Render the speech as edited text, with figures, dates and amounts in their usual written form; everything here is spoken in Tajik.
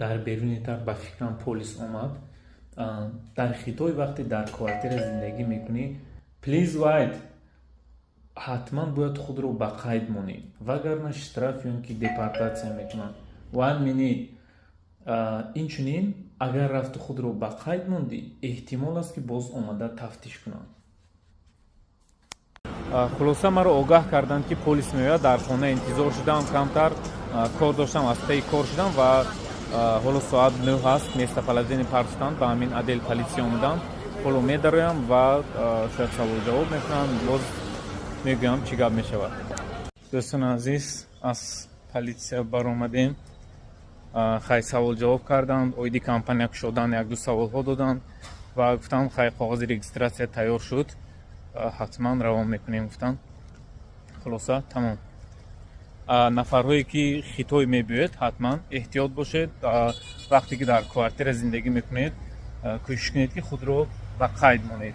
Дар беруни дар, ба фикрам, полис омад. Дар Хитой вақте дар квартира зиндагӣ мекунӣ, please wait, ҳатман бояд худро ба қайд монӣ, вагарна штраф ё ин ки депортатсия мекунанд. One minute. Инчунин, агар рафту худро ба қайд мондӣ, эҳтимол аст, ки боз омада тафтиш кунанд. Хулоса, маро огаҳ карданд, ки полис меояд. Дар хона интизор шудам, камтар кор доштам, аз таи кор шудам ва ҳоло соат 9 аст. Местоположение партофтанд, ба ҳамин отдел полиция омадам. Ҳоло медароям ва шояд саволу ҷавоб мекунанд, боз мегӯям, чӣ гап мешавад. Дӯстони азиз, аз полиция баромадем. Хай, савол ҷавоб карданд оиди компания кушодан, якду саволҳо доданд ва гуфтам: «Хай, коғази регистрация тайёр шуд, ҳатман равон мекунем», гуфтанд. Хулоса, тамом. Нафарҳое ки Хитой мебиёед, ҳатман эҳтиёт бошед. Вақте ки дар квартира зиндагӣ мекунед, кӯшиш кунед, ки худро ба қайд монед.